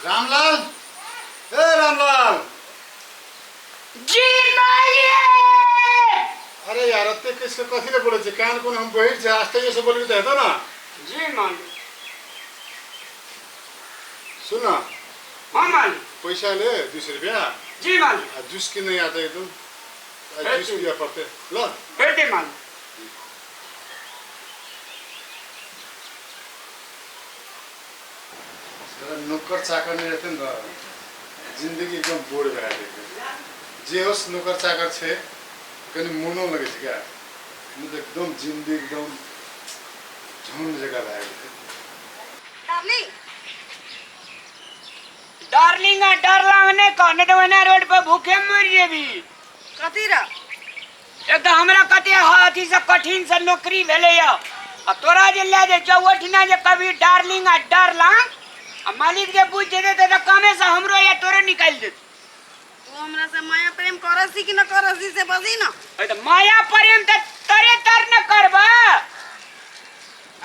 रामलाल, ए रामलाल। जी मालिक। अरे यार, एते किसके कथी ले बोलै छै? कान कोन हम बहिर छै? आस्ते से बोलबी तऽ हेतौ ना। जी मालिक। सुन ना। हाँ मालिक। पैसा ले 200 रुपया। जी मालिक। आ जूस किन आता एकदम, आ जूस पिया पड़ते ल। हेतै मालिक। नौकर चाकर नहीं रहते ने तऽ जिन्दगी एकदम बोर भए जेतै। जे होस नौकर चाकर छै, कनि मोनो लगै छै क्या, नहि तऽ एकदम जिन्दगी एकदम झुंड जकाँ भए गेलै। डार्लिंग। डार्लिंग आ डरलांग नहि कह, नहि तऽ ओहिना रोड पर भूखे मरि जेबी। कथी रह? एक तऽ हमरा कते अथी से कठिन से नौकरी भेलैया, आ तोरा जे लए जाइ छौ ओहिठिना जे कभी डार्लिंग आ डरलांग, आ मालिक जे बुझि जेतै तऽ कामे से हमरो या तोरो निकालि देतै। तू हमरा से माया प्रेम करसी कि न करसी से बजी ना। अरे तऽ माया प्रेम तऽ तरे तर न करबा।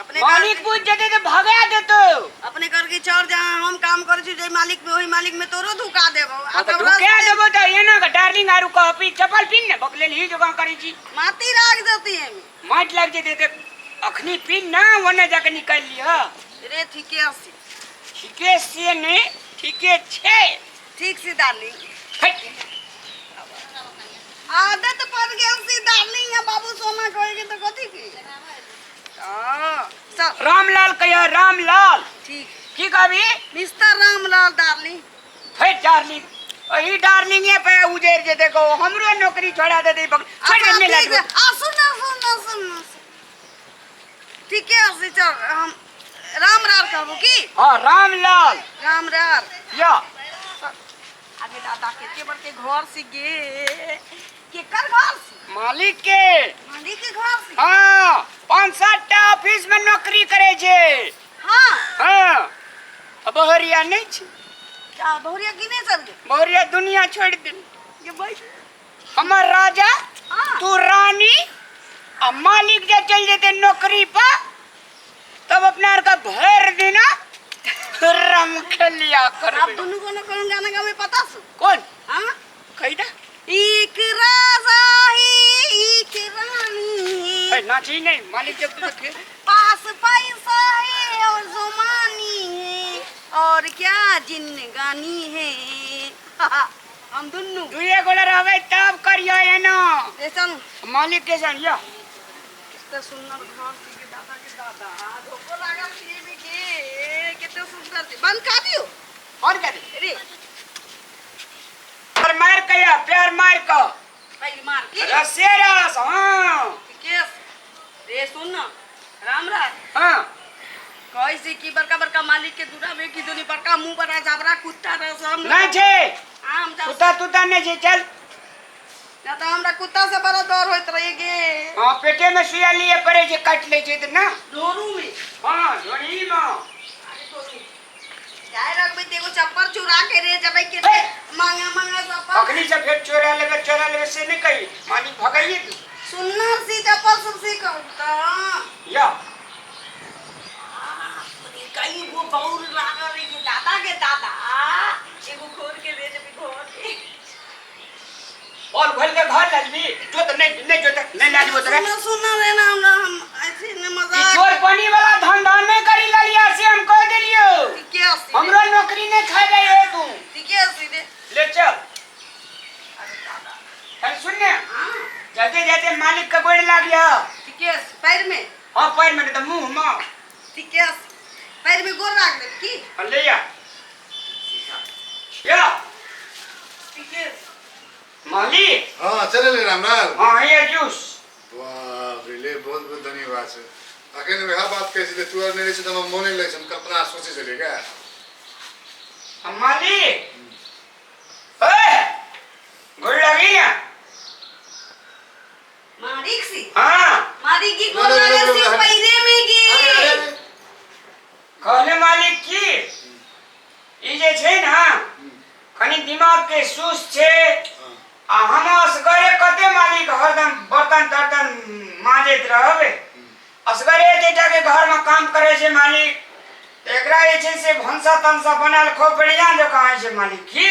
अपने मालिक बुझ जेतै तऽ भगा देतौ। अपने करके चढ़ जहाँ हम काम करै छी, जे मालिक में ओही मालिक में तोरो धुका देबो। आ हाँ, तऽ तोरा धुका देबो तऽ एना के डार्लिंग आरू कह पी चप्पल पिन ने बकलेल ही जगह करै छी। माटी राख देती है। माटि लागि जेतै तऽ अखनी पिन ना ओने जाके निकालि लिह। रे ठीके अछि। ठीके से नहि, ठीके छै। ठीक सी डार्लिंग। हट। आदत पड़ गेल सी डार्लिंग आ बाबू सोना कहे के तो कथी की। हाँ, चल। रामलाल कहिया रामलाल। ठीक। की कहबी? Mister Ramlal darling. हे डार्लिंग, एही डार्लिंगे पे उजैर जेतै को हमरो नौकरी छोड़ा देतै बक छोड़ अच्छा, दे नहीं ठीक लाजबो। है। आ सुन ना, सुन ना, सुन ना। ठीके है चल, हम रामलाल कहबो की? हाँ रामलाल। रामलाल। या। आगे दादा के बड़के घर से गे, केकर घर से? मालिक के। मालिक के घर से? हाँ, 5-7 टा ऑफिस में नौकरी करे छे। हाँ। हाँ, आ बहरिया नहीं छे। क्या बहरिया की नहीं चल गए? बहरिया दुनिया छोड़ दे। ये भाई। हमर राजा, हाँ। तू रानी, आ मालिक जे चल जेते नौकरी पर, तब अपना आर का भर दिना रम खेलिया करबे। आप दोनों को न कौन गाना गावे पता सु? कौन? हाँ? कही दा। एक राजा है एक रानी है। ए, नाची नहीं मालिक जब तक देखे। पास पैसा है और जुमानी है और क्या जिंदगानी है। हम दुन्नू। दुए गोला रहबे तब करियो एना। ए चल। मालिक के संग या। कितना सुंदर घर थी के दादा के दादा। धोखो लागल थी भी के, कितना सुंदर थी। बंद कर दियो। और कर दे। रे। प्यार मार के या, प्यार मार के। पहली मार के। रसे रस, हाँ। ठीक है। रे सुन ना, राम राम। हाँ। कैसे की बड़का बड़का मालिक के दूरा में की दुनी बड़का मुंह बड़ा जाबरा कुत्ता रस हम नहीं छे। आम जा। कुत्ता तुत्ता नहीं छे, चल। ना तो हमरा कुत्ता से बड़ा डर होइत रहे गे। हाँ, पेटे में सुइया लिए पड़े छे, काट ले छे त ना। ढोरू में। हाँ, ढोरी में। अरे ढोरू। जाय रखबे ते एगो चप्पल चुरा के रे जबै के हे। मांगा मांगा चप्पल। अखनी से फेर चोरा लेबे, चोरा लेबे से नहीं कही, मालिक भगाइए तू। सुन्नर सी चप्पल सब सी कहता। या। कई गो बौर लागल रहे के दादा के दादा। एगो खोल के रे जबै घर के। और खोल के घर लाजबी, जो तो नहीं, नहीं जो तो नहीं लाजबो तोरा। सुनो, सुनो रे ना, हमरा हम ऐसे ने मजाक। ई चोर पानी वाला धंधा नहीं करी ललिया से हम कह देलियो। ठीके है। हमरो नौकरी नहीं खा जाए है तू। ठीके है सीधे। ले चल। अरे दादा। अरे सुन ने। हाँ। जाते जाते मालिक का गोड़ लाग गया। ठीके है, पैर में। हाँ, पैर में नहीं तो मुंह में। ठीके है, पैर में गोड़ लाग दे की? हाँ, ले जा। या। ठीके है। मालिक। हाँ, चले ले रामलाल। हाँ, ये जूस। बाप रे, ले बहुत बहुत धन्यवाद छे। अखन वएह बात कहै छलै, तू आर नहि रहै छै तऽ हमरा मोन नहि लगै छै, हम कल्पना सोचै छलियै क्या। हम मालिक। ए, गोड़ लगी ना? मालिक सी। हाँ। मालिक की गोड़ लगे सी पैरे में गे। अरे, अरे, अरे। कहले मालिक की, ई जे छै ना, कनी दिमाग के सुस्त छै, आ हम असगरे कते मालिक हरदम बर्तन तर्तन माजैत रहबै। असगरे एतेटा के घर में काम करे छै मालिक। तऽ एकरा जे छै से भनसा तनसा बनायल खूब बढ़िआँ जकाँ होइ छै मालिक की।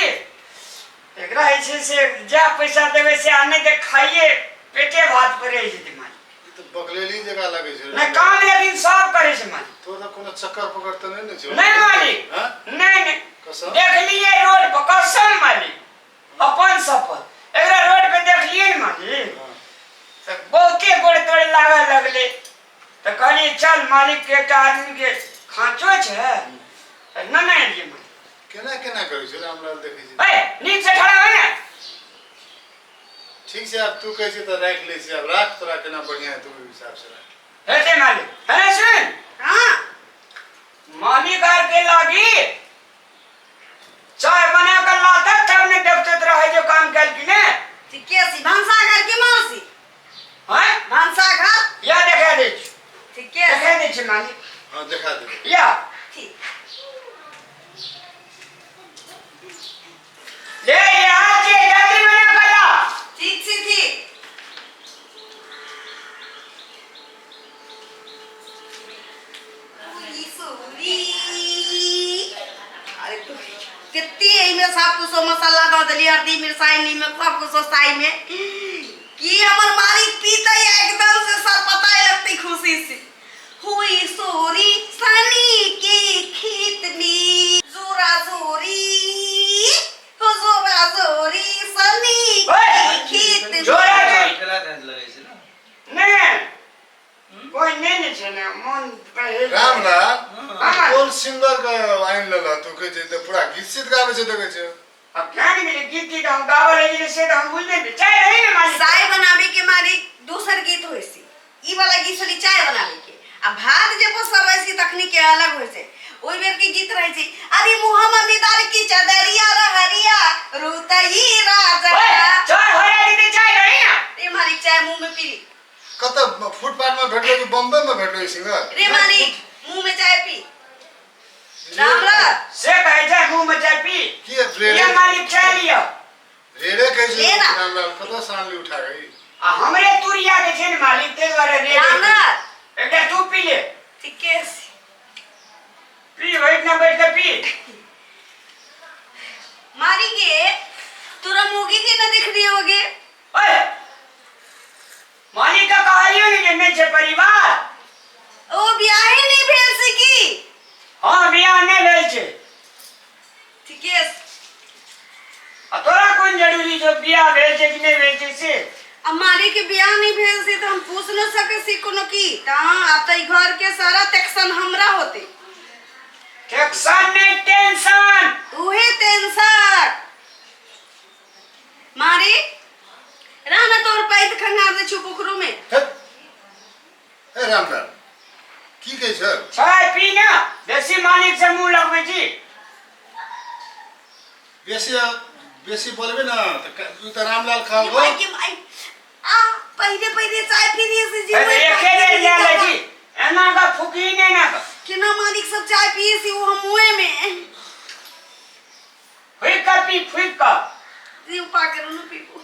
एकरा जे छै से जएह पैसा देबै से, आ नहि तऽ खाइए पेटे भात पर रहि जेतै मालिक। ई तऽ बकलेली जकाँ लगै छै। नहि, काम लेकिन सब करै छै मालिक। तोरा कोनो चक्कर पकड़ तऽ नहि ने छौ? नहि मालिक। हँ? नहि नहि। कसम? देखलियै रोड पर, कसम मालिक, अपन शपथ, एकरा रोड पे देखलियै ने मालिक, तऽ बहुते गोड़ तोड़ लागऽ लगलै, तऽ कहलियै चल मालिक के एकटा आदमी के खाँचो छै, तऽ नेने एलियै मालिक। केना केना करै छै रामलाल, देखै छी। ए, नीक से खड़ा होइ ने। ठीक छै, आब तू कहै छी तऽ राखि लै छी। आब राख, तोरा केना बढ़िआँ हेतौ ओहि हिसाबसँ राख। हेतै मालिक। है सुन। हाँ। मालिक आर के लागी चाय बना के लाता तब ने देखते रहे जो काम कैल की ने। ठीके सी। भनसाघर के मासी? हैं? भनसाघर। या देखा दै छी। ठीके सी। देखा दै छी मालिक। हाँ, देखा दे। या। ठीक। ले यहाँ के जल्दी बना के ला। ठीक सी, ठीक। अरे तो कते एहिमे सब कुछो मसाला दऽ देलियै, हल्दी, मिरचाइ, नीमक, सब कुछो साई में कि हमर मालिक पीते एकदम से सरपताए लगते खुशी से। हुई सोरी सनी के खेत में जोरा जोरी हो, जोरा जोरी सनी के खेत में। जोरा जोरी। केला लगै छै ने? नहि, कोइ नहि ने छै ने मन पहिले। रामलाल। हाँ। कोन सिंगर के आनि लेलह तू? कहै छै तऽ पूरा गीत सीत गाबै छै, देखै छै। अब क्या नहीं मिले गीत तीत हम गावे लगे से तो हम बुझ नहीं चाय रही ना मालिक। चाय बनावे के मालिक दोसर गीत होइ छै। ई वाला गीत छली चाय बनावे के, आ भात जे पसबै छी तखनी के अलग होइ छै। ओहि बेर के गीत रहै छै, अरे मुहम्मद मिदार की चदरिया रहरिया रुतई राजा। ओए, चाय हो रही थी, चाय रही ना। रे मालिक, चाय मुंह में पी। कतऽ फुटपाथ में भेटलो कि बम्बे में भेटलो ई सिंगर? रे मालिक, मुंह में चाय पी रामलाल। से कहै छै मुंह में चाय पी। की रेड़े? ये मालिक, चाय लियो। रेड़े कहै छै। ले ना। रामलाल, कतऽ सानली उठा गई? आ हमरे तुरिया के छै ने मालिक, ताहि दुआरे रे। रामलाल। एकटा तू पी ले। ठीके छै। पी, बैठ ना, बैठ के पी। मारी के तोरा मोगी के न दिख रही होगे? ओए, मालिक का कहलियो ने जे नहि छै परिवार। ओ बियाहे नहीं भेल से की? हाँ, बियाह नहि भेल छै। ठीके छै। आ तोरा कोन जरूरी छौ बियाह भेल छै कि नहि भेल छै से? अब मालिक के बियाह नहीं भेल से तऽ हम पूछ न सके छी कोनो की, तऽ आब तऽ ई घर के सारा टेंशन हमरा होते। टेंशन नहि, टेंशन। उहे टेंशन। मारी रहना, तोर पैत खंगार दे छु पोखरो में। हे ए रामलाल, की कहै छ? चाय पी ना, बेसी मालिक से मुंह लगबै छी। बेसी बेसी बोलबे न तऽ तू तऽ रामलाल कहलको। भाई के भाई आ पहिले पहिले चाय पी रही से जी। अरे एके बेर लए लै छी, एना का फुकी नहि ना का। केना मालिक सब चाय पिए से वो हम मुँहे में। फूकि कऽ पी, फूकि कऽ। जीव पा करू न पीबू।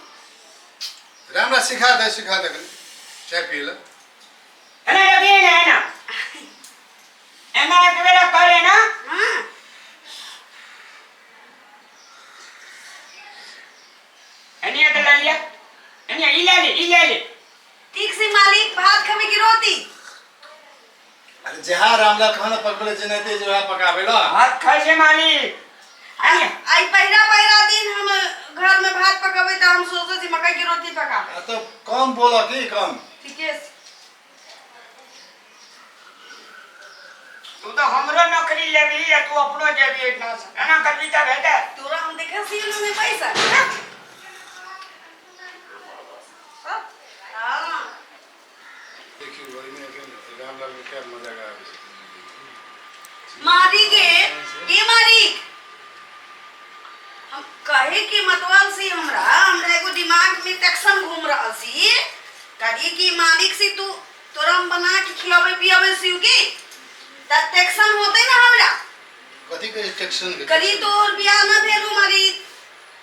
रामलाल, सिखा दे, सिखा दे कनी चाय पिए ला। एना देखिए ने, एना एना एक बेर करे ना। हाँ। एनिया तऽ लए लिअ, एनिया ई लए ले, ई लए ले। ठीक से मालिक, भात खबे की रोटी? अरे जहाँ रामलाल खाना पकबे जेनाते जे वएह पकाबे ला। भात खाइ छै मालिक। एनिया। आई पहिला पहिला दिन हम घर में भात पकाबे तऽ हम सोचे छी मकई के रोटी पकाबे। आ तऽ कम बोल की कम। ठीके छै। तू तऽ हमरो नौकरी लेबही आ तू अपनो जेबही एहिठाम से, एना करबही तब हेतै? तोरा हम देखै छी में पैसा। हाँ। देखियौ, ओहिमे एखन रामलाल के क्या मजा आबै छै। मारी के के मालिक, हम कहे के मतलब से हमरा हमरा एगो दिमाग में टेंशन घूम रहल छी, कही कि मालिक से तू तोरा हम बना के खिलावे पियावे सी की त टेंशन होते ना हमरा। कथी के टेंशन के? करी तोर बियाह न भेल मालिक,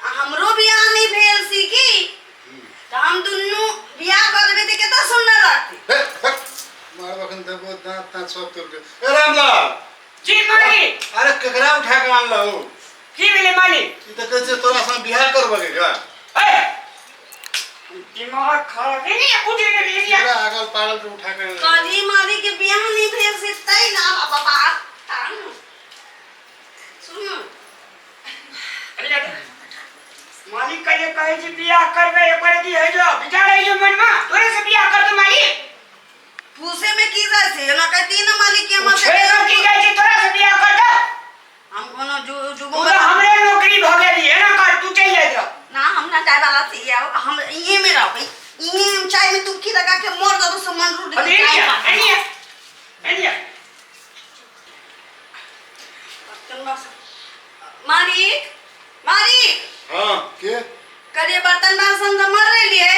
आ हमरो बियाह नहीं भेल सी की, त हम दुन्नू बियाह कर देबे त केतना सुंदर लगते। हे, हे, मारब अखन देबो दाँत ताँत सब तोड़ के। ए रामलाल, जी मालिक। अरे केकरा उठा के आनलहु? की भेलै मालिक? ई तऽ कहै छै तोरा संग बियाह करबऽ के का? ए दिमाग खराब नहीं है उठे ने एरिया। पूरा अगल पागल के उठा के आनलहु। कहली मालिक के बियाह नहीं भेल से तै ना बाबा। सुन मालिक कहे कहै छै बियाह करबै एकर दी है जो विचार है जो मनमा तोरे से बियाह कर दो मालिक। पूछे में की जाइ छै एना कहती ना मालिक के हमर पूछे में की जाइ छै तोरा से बियाह कर दो। हम कोनो जुगो तू तो हमरे नौकरी भ गेली एना कर तू चलि जाय जो। ना हम ना जाय वाला छी हम इहे में रहबै इहे हम चाय में तुमकी लगा के मर जाबो से मन रूठ अरे एनिया एनिया एनिया। मालिक मालिक। हां के करे बर्तन बासन तो मर रही है।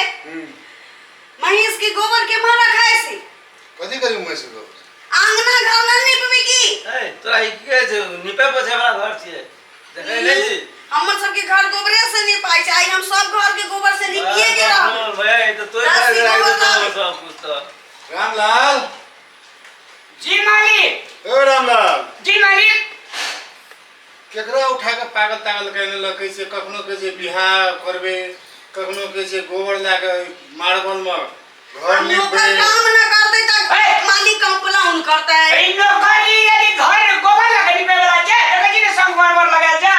महीस के गोबर के मारा खाए से कथी करी महीस के गोबर? आंगना घर ना निपबे की? ए तोरा ई की कहै छै निपे पोछे वाला घर छियै देखै नै छी? हमर सबके घर गोबरे से निपाइ छै, आइ हम सब घर के गोबर से निपिए के रहब। भाई तो तोय दस घर किलो राखि गोबर देतौ लाबै। सब कुछ तो। रामलाल। जी मालिक। ओ रामलाल। जी मालिक। केकरा उठा के पागल तागल कहने लगै छै, कखनो कहै छै बियाह करबे, कखनो कहै छै गोबर लए के मार्बल में घर नौकर निपबे। काम ना करतै त ए! मालिक कंप्लेन करतै। ई नौकरी यदि घर गोबर लगा निपे वाला छै देखै छी ने संगमरमर लगायल छै।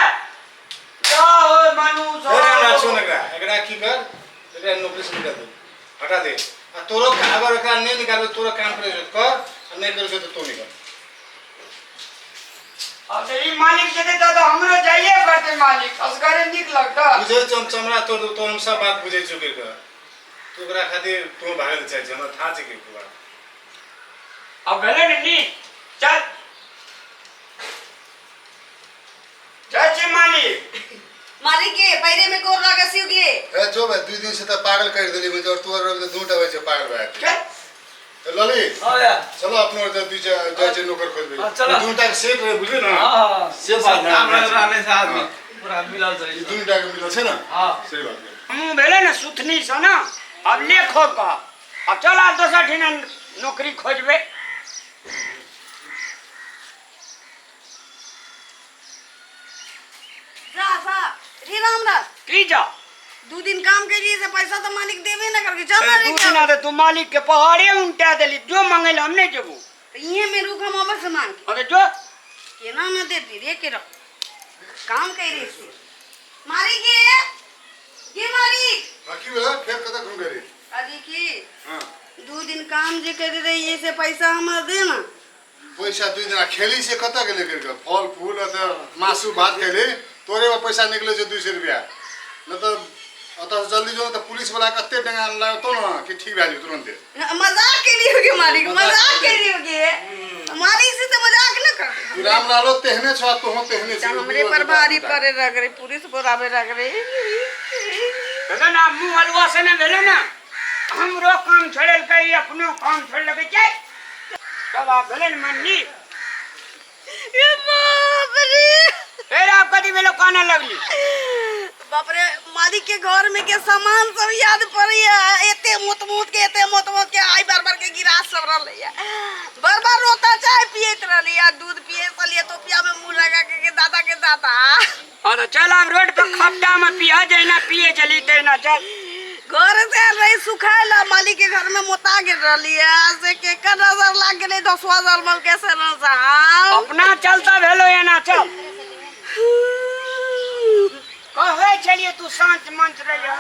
जाओ मनुष। ए रामलाल सुन एकरा, एकरा की कर, एकरा नौकरी से निकाल दे, हटा दे। आ तोरो अगर एकरा नहीं निकालबे तोरो काम करे छै कर, आ नहीं करे छै तो तू निकाल। अब तो ई मालिक जेतै तऽ हमरो जाइए पड़तै मालिक, असगरे नीक लगतै। बुझै छौ हम चमड़ा तोड़ दू तो हम सब बात बुझै छौ के कर। तू ओकरा खातिर तू भागल चाहै छै, हमरा थाह छै के बात। अब भेलै ने नीक, चल जाइ छी मालिक। मालिक के पैरे में गोर लगा सिउ गे। ए जो भाई 2 दिन से त पागल कर देली मुझे, और तू और तो दूटा बजे पागल भए गेल। चल। ए लली। हां यार। चलो अपनो और दुई जाइ छै नौकर खोजबै। हां, चलो। दूटा के सेट रहे बुझली ना? हां, से बात काम ना। रहने से आदमी हां। पूरा मिलल छै। ई दूटा के मिलल छै ना? हां। सही बात है। मुँह भेलै ने सुथनी सँ ना, अब ले खोज कऽ अब चल आब दोसर ठिना नौकरी खोजबै। जा जा रे रामलाल। की जा? 2 दिन काम के लिए से पैसा तो मालिक देबे ना करके चल ना रे। 2 दिन तो तू मालिक के पहाड़े उल्टा देली, जो मांगेला हम नहीं देबू। तो इहे में रुक हम अबे से मांग के। अरे जो केना ना देती रे के रहो काम करे से मालिक के ये मालिक। हां की भेल फेर कतऽ घुम गेली? अरे की हां 2 दिन काम जे करे रही ये से पैसा हमरा दे ना। पैसा 2 दिन खेली से कतऽ गेलै करके फल फूल अतऽ मासु भात खेली तोरे में पैसा निकले छै 200 रुपया, न तऽ अतऽ से जल्दी जो न तऽ पुलिस वाला कते डेंगा लगतो न कि ठीक भए जेतौ तुरंते। मजाक के लिए होगे मालिक, मजाक के लिए होगे मालिक से तो मजाक न कर। तू रामलालो तेहने छौ तोहो तेहने छौ। हमरे पर भारी पड़े लग रही पुलिस बोलावे लग रही। भेलै ना मुँह हलुआ से ने भेलै ना, हमरो काम छोड़लकै अपनो काम छोड़लकै छै तब आब भेलै ने मन नीक। ए बाप रे। फेर आब कथी भेलो कानऽ लगली? बाप रे मालिक के घर में के सामान सब याद पड़ैया, एते मोट मोट के एते मोट मोट के आई बार बार के गिरास सब रहलैया, बार बार रोता चाय पियत रहलैया, दूध पिए छलियै टोपिया में मुँह लगा के दादा के दादा। हाँ तो चल आब रोड पर खपटा में पिया जहिना पिए चली तहिना चल। घर से आयल रही सुखायल, मालिक के घर में मोता गेल रहलियै, से केकर नजर लाग गेलै 10 हजार मल के से नजर। अपना चलता भेलो एना चल। कहै छलियै तू शांत मंच रहियै।